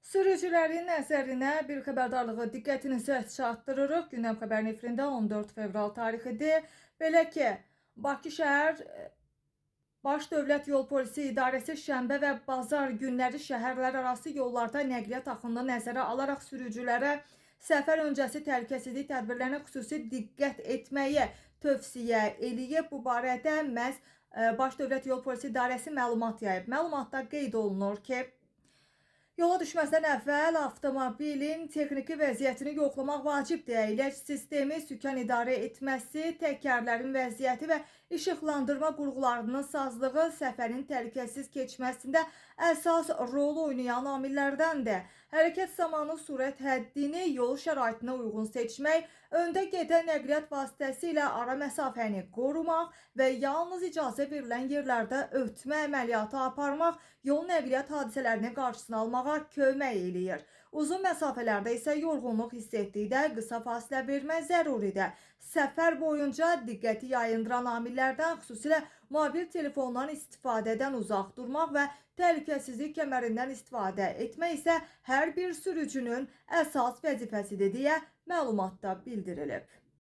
Sürücülərin nəzərinə bir xəbərdarlığı diqqətinizə çatdırırıq. Gündəm xəbərin efirində 14 fevral tarixidir. Belə ki, Bakı şəhər Baş Dövlət Yol Polisi İdarəsi şənbə və bazar günləri şəhərlərarası yollarda nəqliyyat axınını nəzərə alaraq sürücülərə səfər öncəsi təhlükəsizlik tədbirlərinə xüsusi diqqət etməyi tövsiyə eləyib. Bu barədə məhz Baş Dövlət Yol Polisi İdarəsi məlumat yayıb. Məlumatda qeyd olunur ki, yola düşməzdən əvvəl avtomobilin texniki vəziyyətini yoxlamaq vacibdir. Əyləc sistemi, sükan idarə etməsi, təkərlərin vəziyyəti və işıqlandırma qurğularının sazlığı səfərin təhlükəsiz keçməsində əsas rol oynayan amillərdəndir. Hərəkət zamanı sürət həddini yol şəraitinə uyğun seçmək, öndə gedən nəqliyyat vasitəsi ilə ara məsafəni qorumaq və yalnız icazə verilən yerlərdə ötmə əməliyyatı aparmaq yol nəqliyyat hadisələrinin qarşısını almağa kömək eləyir. Uzun məsafələrdə isə yorğunluq hiss etdikdə qısa fasilə vermək zəruridir. Səfər boyunca diqqəti yayındıran amillərdən, xüsusilə mobil telefondan istifadədən uzaq durmaq və təhlükəsizlik kəmərindən istifadə etmək isə hər bir sürücünün əsas vəzifəsidir deyə məlumatda bildirilib.